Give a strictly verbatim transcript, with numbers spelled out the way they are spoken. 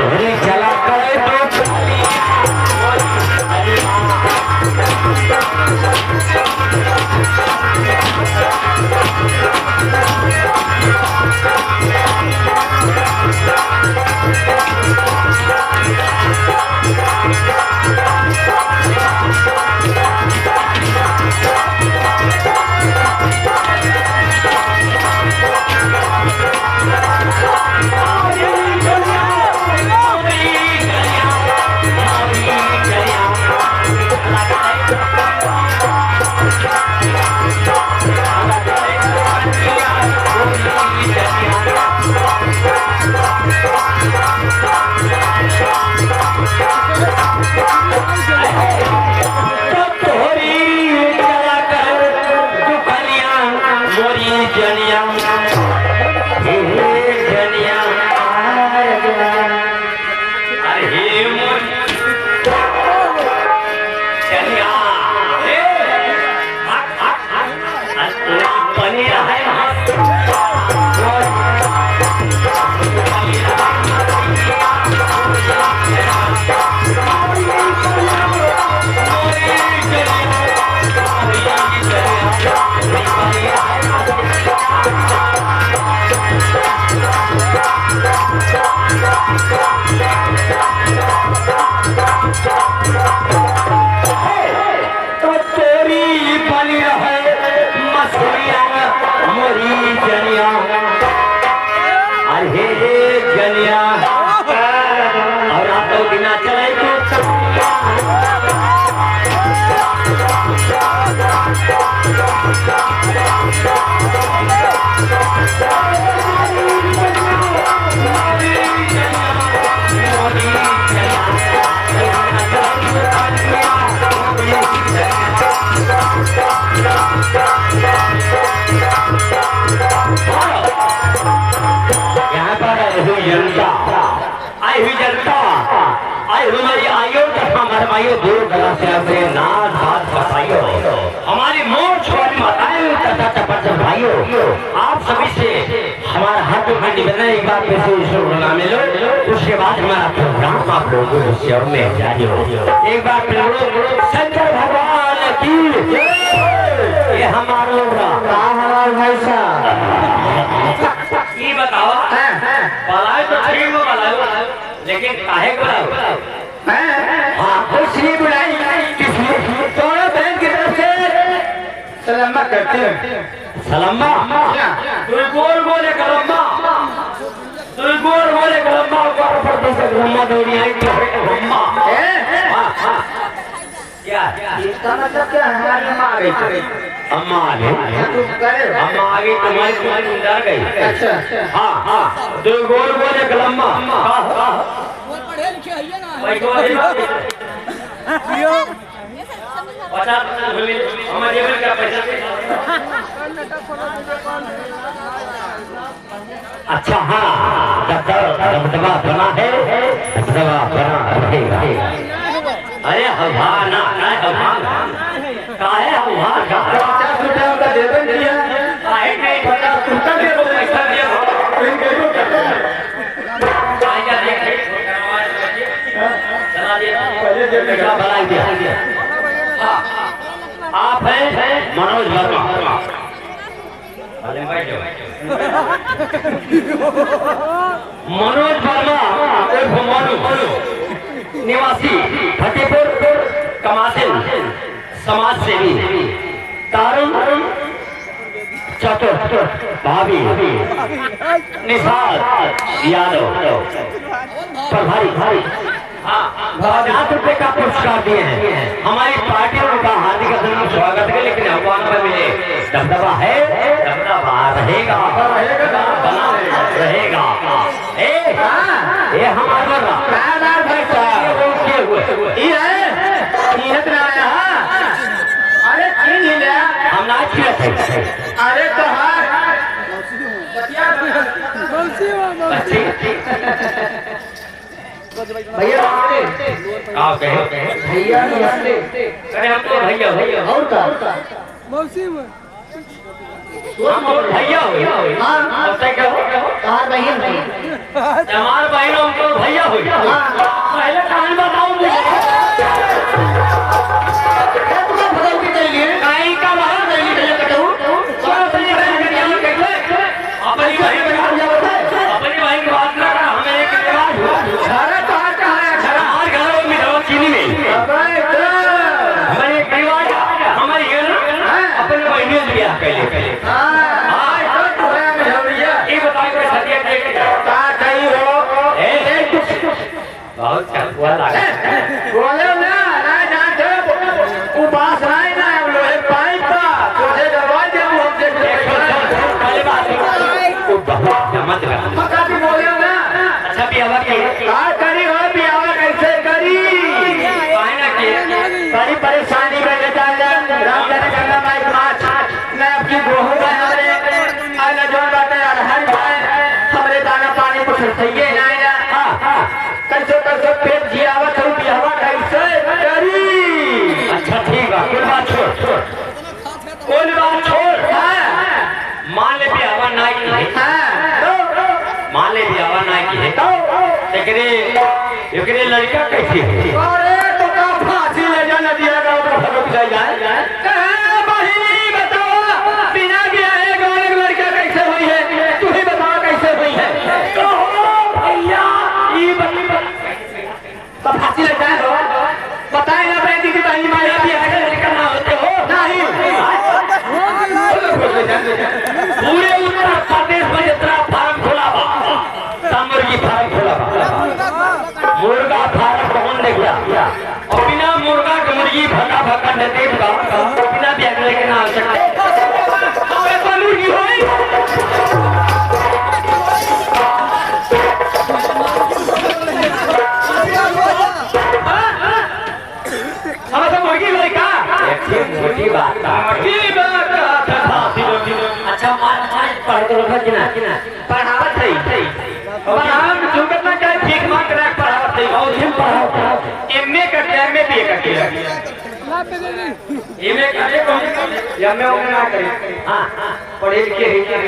अरे चला करे तो तो तोहरी चला कर दुखनिया मोरी जनिया, हे जनिया, अरे हे मोरी जनिया, हे, हट, हट, हट, हट, तोरी बनी रहे ना। तो तोरी बनी रहे मछलिया मोरी जनिया। अरे हे जनिया, और आप तो बिना चले तो यहाँ पर आई हुई जनता, आई हुई जनता, आई हुई हमारी आइयो तथा हमारे माइयो, दूर दराज से आपसे नाच बात बताइयो। हमारी मोर्च वाली माताएं तथा चपरचन भाइयों, आप सभी से हमारा हाथ जोड़ के निवेदन है, एक बार फिर से ईश्वर को नाम ले लो, उसके बाद हमारा प्रोग्राम आप लोगों को सेवा में जारी हो। एक बार प्रेम से शंकर भगवान की जय। ये हमारा लोग रहा। का हमार भाई साहब? ये बताओ, हाँ, हाँ। बुलाए तो ठीक हो, बुलाओ, लेकिन काहे को बुलाओ? हाँ, हाँ। हाँ, कुछ नहीं बुलाई, किस लिए? दोनों बहन की तरफ से सलामा करते हैं। सलामा? हाँ। तू गोल गोल एक लम्बा। तू गोल गोल एक लम्बा, ऊपर ऊपर दस एक लम्बा, दौड़ी आई तो एक लम्बा। ए? हाँ, हाँ। क्या है? इसका मतलब क्या है? हमारी अम्मा आ गई तो। अम्मा आ गई। तू करे हो? अम्मा आ गई तो मैं, मैं डर गई। अच्छा। हाँ, हाँ। दो गोल गोल एक लम्बा। हाँ, हाँ। वो पढ़े लिखे है ना। भाई, तो अभी पचास रुपये मिले, हमारे जेब में क्या पैसा? अच्छा, हाँ, दबदबा, दबदबा बना है, दबदबा बना रहेगा। अरे हवा ना, ना हवा, काहे हवा का? पचास रुपया उनका दे दो भैया। काहे नहीं? पचास रुपया दे दो। पैसा दे दो। इनके को कहते हैं। आइए, देखिए। चला दिया। पहले जेब में क्या भलाई दिया? हाँ, आप हैं मनोज वर्मा। मनोज वर्मा उर्फ मनु, निवासी फतेहपुर कमासिन, समाज सेवी तारुण चतुर्थ भाभी निषाद यादव प्रभारी। हाँ, पचास रुपए का पुरस्कार दिए हैं। हमारी पार्टी और उनका हार्दिक अभिनंदन, स्वागत है, लेकिन अफवाह में मिले दबदबा है, दबदबा रहेगा, बना रहेगा। ए, हाँ। ए हमार बड़ा। का बात है सर? ये लोग के हुए? ये है? चिन्हत ना आया, हाँ? अरे चिन्ह ही ले। हम ना चिन्हत है। अरे तो हाँ। बच्ची। भैया नमस्ते। का कहे? भैया नमस्ते। अरे हम तो भैया, भैया। और का? मौसी हुए। हम तो भैया हुए। हाँ। और तै क्या हो? तोहार बहिन हुई। हमार बहिन उनकर भैया होई। हाँ। पहले कहानी बताओ मुझे। ये तुमको भगवती चाहिए। काई का बाहर नहीं निकले कटू। कौन अपनी बहन के यहाँ कैसे? अपनी बहन के यहाँ जाओ। अपनी बहन की बात ना कर, हमें एक रिवाज हुआ। घर कहाँ का है? घर हमारे घर में मिठावा चीनी में। अबे तो। हमारे एक रिवाज है, हमारे घर ना हाँ। अपने बहनों से ब्याह कर ले। हाँ, हाँ। ये बताओ कि सदिया के का कही हो? ए? बहुत चकुआ लागे। बोले ना, ना, ना, जब उपास आए ना, हम लोहे पाइप का, तुझे दरवाजे मुँह हमसे पहले बात है। वो बहुत जमत रहा। पक्का भी बोले ना। अच्छा, बियाह की? का करी हो, बियाह कैसे करी? काहे ना की? बड़ी परेशानी में लेटा ले, राम जाने गंगा माई के माछ। मैं आपकी बहू है हमरे, आला जोन बाटे अरहर है, हमरे दाना पानी कुछ सही ना आया। हाँ, हाँ। कैसे, कैसे पेट जियावत है, बियाहवा कैसे करी? अच्छा, ठीक बा, कुल बात छोड़, छोड़। कुल बात छोड़। हाँ। मान ले बियाहवा ना की है। हाँ, तो? मान ले बियाहवा ना की है। तो? एकरे, एकरे लड़का कैसे है? अरे, तो का फांसी ले जा, नदिया का ऊपर फटक जाए, जाए। कहाँ बहिनी बताओ, बिना बियाहे गौरव लड़का कैसे हुई है? तू ही बताओ कैसे हुई है? कहो भैया, ई बनी बनी। तो फांसी लग जाए हो? बताए ना बहन जी कि बहनी माई बियाहे लड़का ना होते हो? नहीं। पूरे उत्तर प्रदेश में जितना फार्म खोला बा, सब मुर्गी फार्म खोला बा। मुर्गा फार्म कौन देखा? और बिना मुर्गा के मुर्गी भका भका न देख बा, तो बिना ब्याह के ना हो सकते। और अपन मुर्गी होई। हाँ, हाँ। हम तो मुर्गी होई का? एक छोटी बात का। की बात का? अच्छा, मार, मार, पढ़ तो रखा कि ना? पढ़ावत है। पढ़ावत, चुकत ना चाहे, ठीक मार करा, पढ़ावत है। और हम पढ़ाओ, पढ़ाओ। एमए करते, एमए बीए करते हैं। एमए करते, एमए उमए ना करे। हाँ, हाँ, पढ़े लिखे है, क्या है?